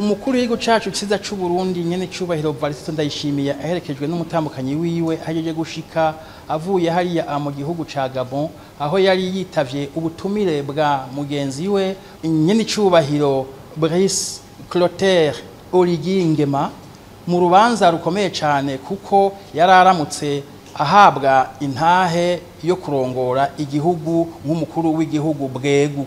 Umukuru w'igihugu cacu ciza c'u Burundi nyene cubahiro Evariste Ndayishimiye aherekejwe n'umutambukanyi wiwe ahejeje gushika avuye hariya mu gihugu ca Gabon, aho yari yitavye ubutumire bwa mugenzi we nyene cubahiro Brice Clotaire Oligui Nguema mu rubanza rukomeye cane, kuko yari aramutse ahabwa intahe yo kurongora igihugu nk'umukuru w'igihugu bwegu.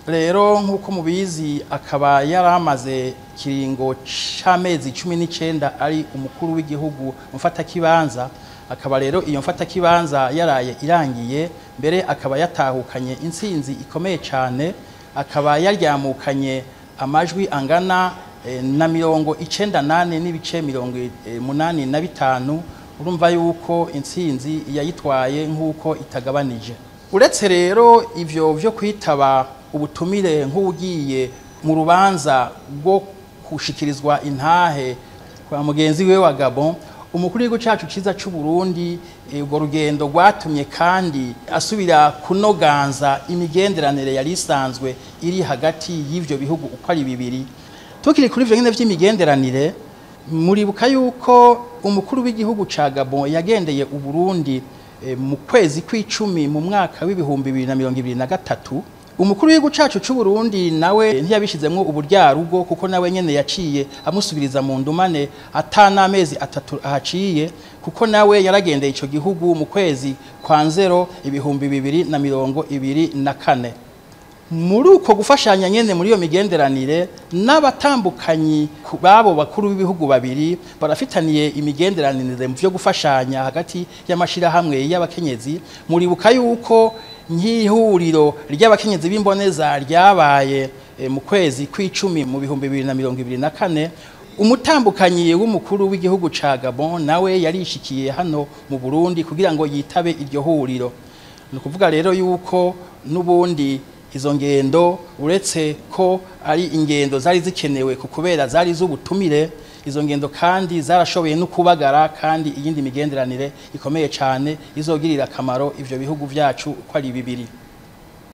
Rero nk'uko mubizi, akaba yaramaze kiringo c'amezi 19 ari umukuru w'igihugu mfatakibanza. Akaba rero iyo mfatakibanza yaraye irangiye, mbere akaba yatahukanye intsinzi ikomeye cane, akaba yaryamukanye amajwi angana na 98.85. Urumva yuko intsinzi yayitwaye nk'uko itagabanije. Uretse rero ivyo vyo kwitaba ubutumire nk'ugiye mu rubanza rwo gushikirizwa intahe kwa mugenzi we wa Gabon, umukuru w'igihugu cacu ciza c'u Burundi, urwo rugendo rwatumye kandi asubira kunoganza imigenderanire yari isanzwe iri hagati y'ivyo bihugu uko ari bibiri. Tukiri kuri ivyo nyene vy'imigenderanire, muribuka yuko umukuru w'igihugu ca Gabon yagendeye Uburundi mu kwezi kw'icumi mu mwaka w'2023. Umukuru w'igihugu cacu c'u Burundi nawe ntiyabishizemwo uburyarugo, kuko nawe nyene yaciye amusubiriza mu ndumane atanamezi 3 ahaciye, kuko nawe yaragendeye ico gihugu mu kwezi kwa nzero 2024. Muri uko gufashanya nyene muri iyo migenderanire, n'abatambukanyi babo bakuru b'ibihugu babiri barafitaniye imigenderanire mu vyo gufashanya hagati y'amashirahamwe y'abakenyezi. Muribuka yuko nk'ihuriro ry'abakenyezi b'imboneza ryabaye mu kwezi kw'icumi mu 2024, umutambukanyi w'umukuru w'igihugu ca Gabon nawe yarishikiye hano mu Burundi kugira ngo yitabe iryo huriro. Ni ukuvuga rero yuko n'ubundi izo ngendo, uretse ko ari ingendo zari zikenewe ku kubera zari z'ubutumire, izo ngendo kandi zarashoboye no kubagara kandi iyindi migenderanire ikomeye cane izogirira akamaro ivyo bihugu vyacu uko ari bibiri.